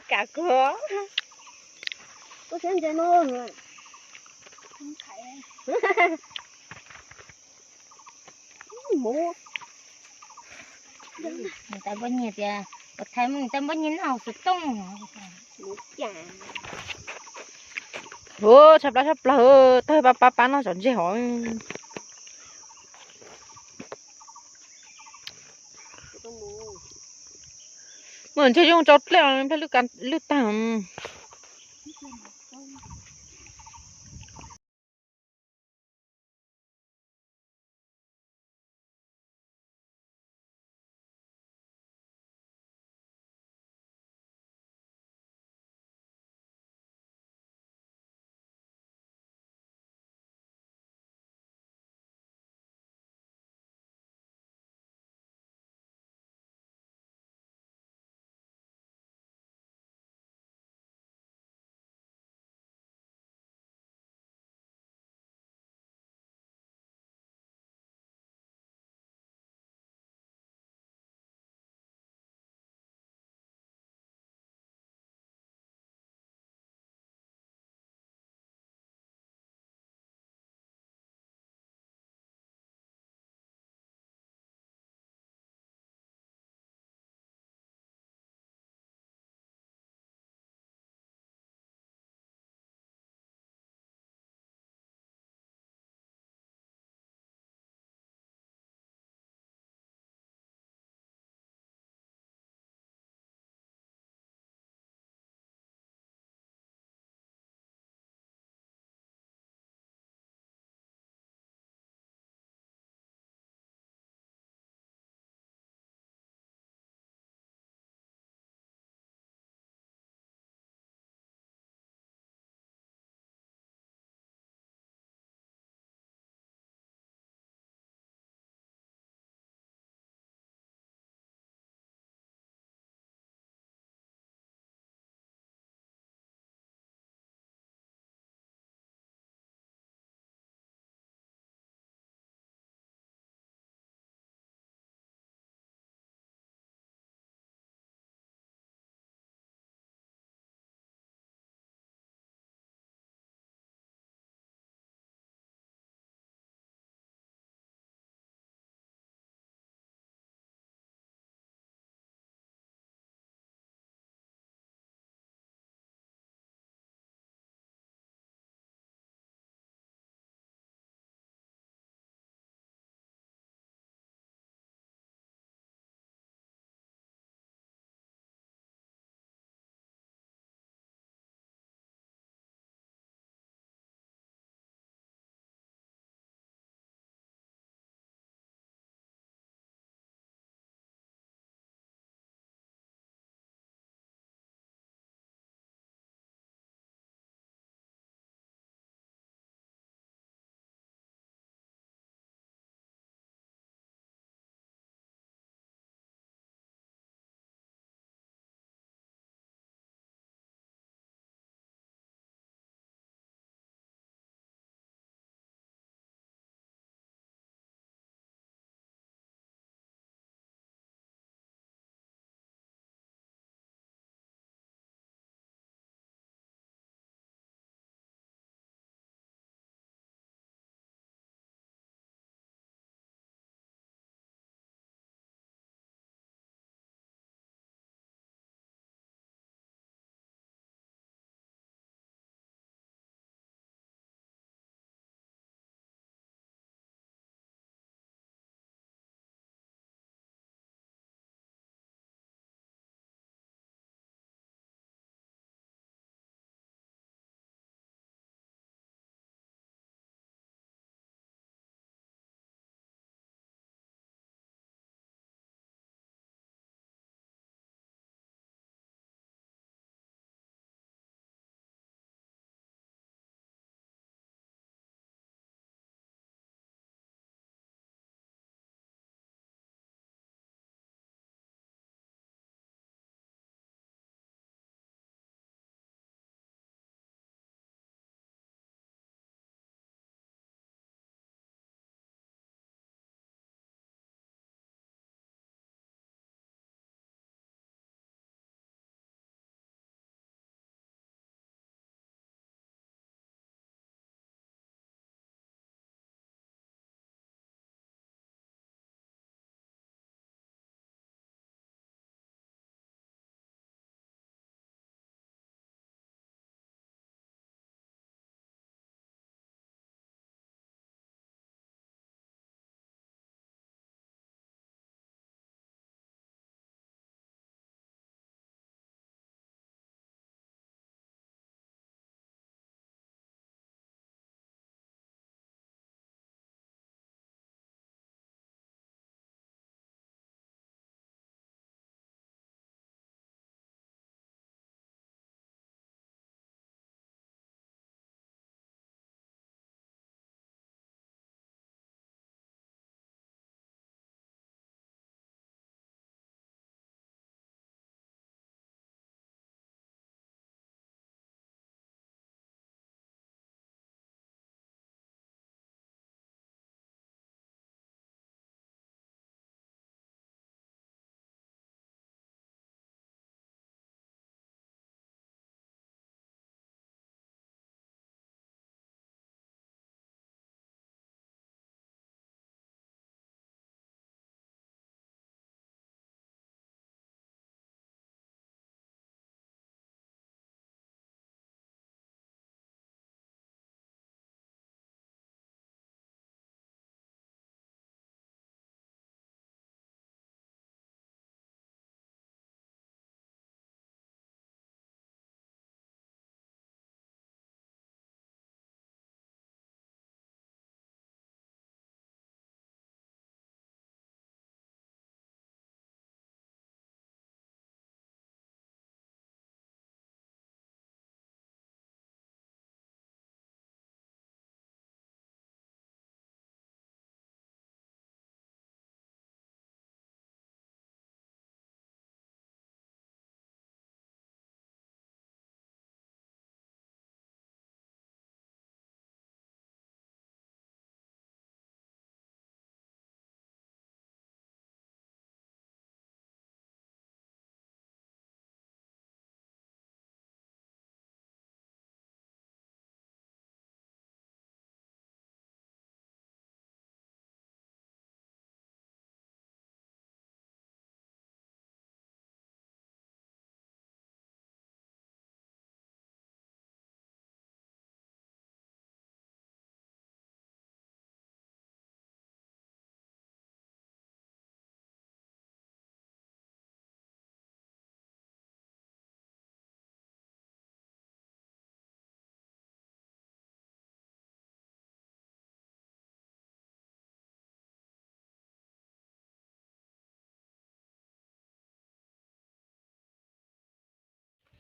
Kam kuv. Ua siab ntse no. Mus. Nws tas npoj nyiaj tias, ua thaij mus tas npoj nyiaj noj xov tooj. Mus cas. Ua tshaj plaws tshaj plaws, tawg pab pab pab noj tsom ntseg hov. Mus ntshe yooj tsau dlej, dlej lwj tag.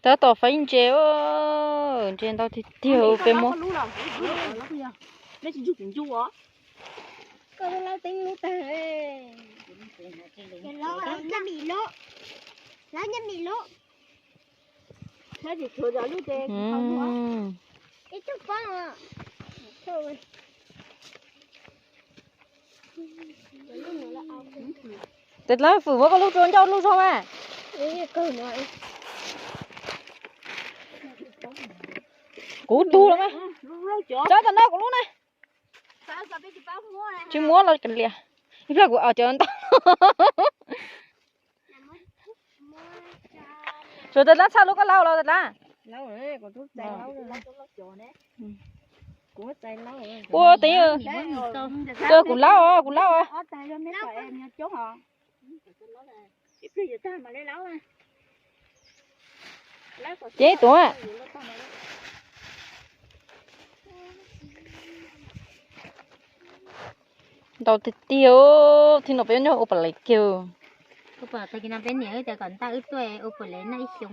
Tab tom faib ntses, ntses ntau tiag tiag peb muab. Tes dlaab fwm muab koj lub rua ncauj lub zog mas. Kuv tug los mas. Tso tom no kuv lub na. Tsis muab los lias. Ib pliag kuv cov ntau. Suav tas dlaab txhaj lub koj laub los tas dlaab. Ua tev, kuv laub os, kuv laub os. Ces tuav. Ntau tiag tiag, thaum no peb nyob ua pam lev kiag. Ua pam tag kis no peb niam wb tias kom ntaj wb tuaj ua pam lev noj ib xyoo.